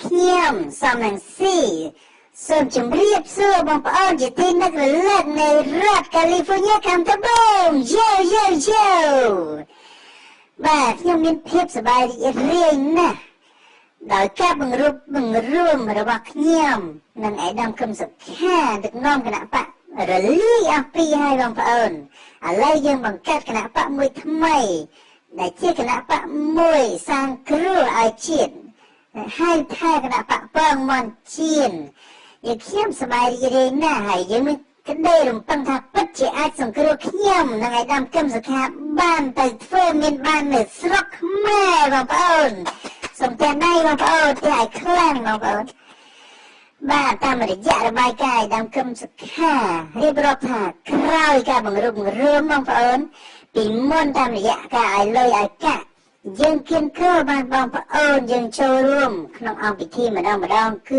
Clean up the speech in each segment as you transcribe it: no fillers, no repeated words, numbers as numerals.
ខ្ញុំសំនឹងស៊ីសូមជម្រាបសួរបងប្អូនជាទីនឹករលឹកនៅរដ្ឋកាលីហ្វ័រញ៉ាខាងត្បូងយ៉ូយ៉ូយ៉ូបាទខ្ញុំមានភាពសប្បាយរីករាយណាស់ដោយការបង្រួបបង្រួមរបស់ខ្ញុំនិងឯកឧត្តមគឹមសុខាដឹកនាំគណៈបករលាយអស់ពីហើយបងប្អូនឥឡូវយើងបង្កើតគណៈបកមួយថ្មីដែលជាគណៈបកមួយសាងគ្រោះឲ្យជាតិហៅថាគណៈបកពងមន់ជៀនយើងខ្ញុំសប្បាយរីករាយណាស់ហើយយើងមានក្តីរំពឹងថាពិតជាអាចសង្គ្រោះខ្ញុំនិងឯកឧត្តមគឹមសុខាបានទៅធ្វើមានបាននៅស្រុកខ្មែរបងប្អូនសូមទះដៃបងប្អូនទះឲ្យខ្លាំងបងប្អូនបាទតាមរយៈរបាយការណ៍ឯកឧត្តមគឹមសុខារៀបរាប់ថាក្រោយការបង្រួបបង្រួមបងប្អូនពីមុនតាមរយៈការឲ្យលុយឲ្យកាក់យើងគៀនគ្របានបងប្អូនយើងចូលរួមក្នុងអង្គពិធីម្ដងម្ដងគឺ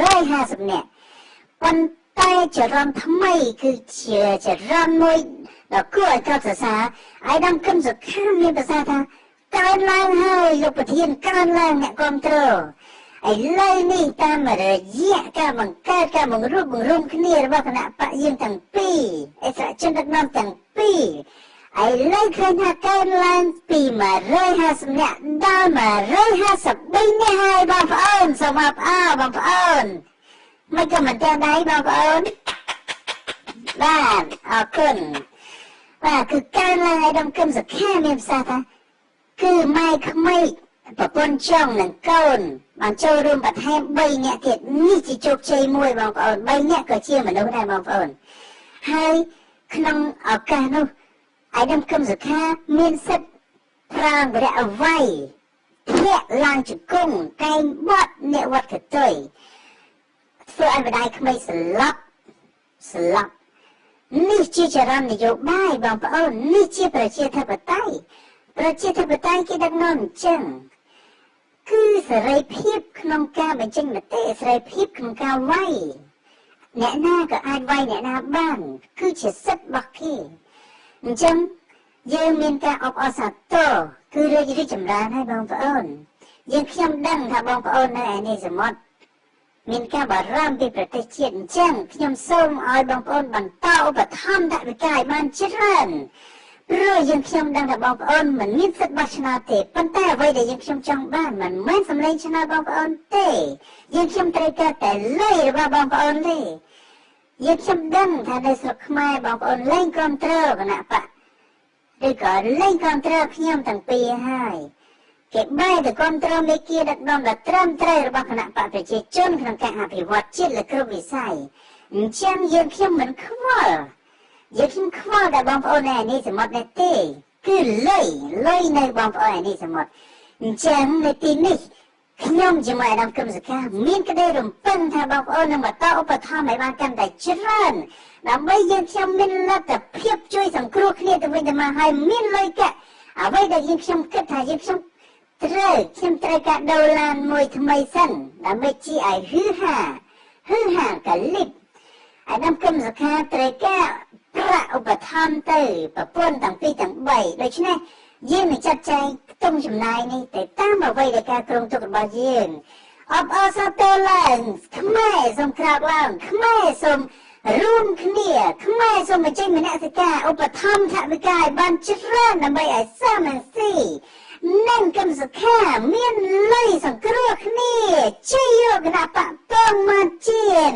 150នាក់ប៉ុន្តែចរន្តថ្មីគឺជាចរន្តមួយដ៏គួរឲ្យកោតសរសើរឯកឧត្តមគឹមសុខាមានប្រសាសន៍ថាកើនឡើងហើយលោកប្រធានកើនឡើងអ្នកគ្រប់គ្រងឥឡូវនេះតាមរយៈការបង្កើតការបង្រួបបង្រួមគ្នារបស់គណៈបកយើងទាំងពីរអិសរាជជនដឹកនាំទាំងពីរឥឡូវឃើញថាកើនឡើងពី150នាក់ដល់153នាក់ហើយបងប្អូនសូមអបអរបងប្អូនមិនក៏មិនទាំងដៃបងប្អូនបាទអរគុណបាទគឺកើនឡើងឲ្យដំគឹមសុខាមានប្រសាសន៍ថាគឺម៉ែក្មេកប្រពន្ធចុងនិងកូនបានចូលរួមបន្ថែម3នាក់ទៀតនេះជាជោគជ័យមួយបងប្អូន3នាក់ក៏ជាមនុស្សដែរបងប្អូនហើយក្នុងឱកាសនោះឯកឧត្តមគឹមសុខាមានសិទ្ធិប្រាងវរៈអវ័យធាក់ឡើងជង្គង់កែងបត់អ្នកវត្តកតុយធ្វើឲ្យម្ដាយក្មេកស្លាប់ស្លាប់នេះជាចរន្តនយោបាយបងប្អូននេះជាប្រជាធិបតេយ្យប្រជាធិបតេយ្យគេដឹកនាំអញ្ចឹងគឺសេរីភាពក្នុងការបញ្ចេញមតិសេរីភាពក្នុងការវាយអ្នកណាក៏អាចវាយអ្នកណាបានគឺជាសិទ្ធិរបស់គេអញ្ចឹងយើងមានការអបអរសាទរគឺរីករាយចម្រើនហើយបងប្អូនយើងខ្ញុំដឹងថាបងប្អូននៅឯនេះសមុទ្រមានការបារម្ភពីប្រទេសជាតិអញ្ចឹងខ្ញុំសូមឲ្យបងប្អូនបន្តឧបត្ថម្ភថវិកាឲ្យបានច្រើនព្រោះយើងខ្ញុំដឹងថាបងប្អូនមិនមានសិទ្ធិបោះឆ្នោតទេប៉ុន្តែអ្វីដែលយើងខ្ញុំចង់បានមិនមែនសម្លេងឆ្នោតបងប្អូនទេយើងខ្ញុំត្រូវការតែលុយរបស់បងប្អូនទេយើងខ្ញុំដឹងថានៅស្រុកខ្មែរបងប្អូនលែងគ្រប់គ្រងគណៈបកឬក៏លែងគ្រប់គ្រងខ្ញុំទាំងពីរហើយគេបែរទៅគ្រប់គ្រងមេគាដឹកនាំដ៏ត្រឹមត្រូវរបស់គណៈបកប្រជាជនក្នុងការអភិវឌ្ឍជាតិលើគ្រប់វិស័យអញ្ចឹងយើងខ្ញុំមិនខ្វល់យើងខ្ញុំខ្វល់តែបងប្អូននៅនេះសមុទ្រនេះទេគឺលុយលុយនៅបងប្អូននេះសមុទ្រអញ្ចឹងនៅទីនេះខ្ញុំជាមួយអាដាមគឹមសុខាមានក្តីរំពឹងថាបងប្អូននឹងបន្តឧបត្ថម្ភឲ្យបានកាន់តែច្រើនដើម្បីយើងខ្ញុំមានលទ្ធភាពជួយសង្គ្រោះគ្នាទៅវិញទៅមកហើយមានលុយកាក់អ្វីដែលយើងខ្ញុំគិតថាយើងខ្ញុំត្រូវខ្ញុំត្រូវការដូរឡានមួយថ្មីសិនដើម្បីជិះឲ្យហ៊ឺហាហ៊ឺហាកាលីបអាដាមគឹមសុខាត្រូវការប្រាក់ឧបត្ថម្ភទៅប្រពន្ធទាំងពីរទាំង3ដូច្នេះយើងនឹងចាត់ចែងខ្ទង់ចំណាយនេះទៅតាមអ្វីដែលការគ្រោងទុករបស់យើងអបអរសាទរឡើងខ្មែរសូមក្រោកឡើងខ្មែរសូមរួមគ្នាខ្មែរសូមបញ្ចេញមនសិការឧបត្ថម្ភថវិកាឲ្យបានច្រើនដើម្បីឲ្យសាមគ្គីនិងគឹមសុខាមានលុយសង្គ្រោះគ្នាជ័យយោគណៈបកពងមកជៀន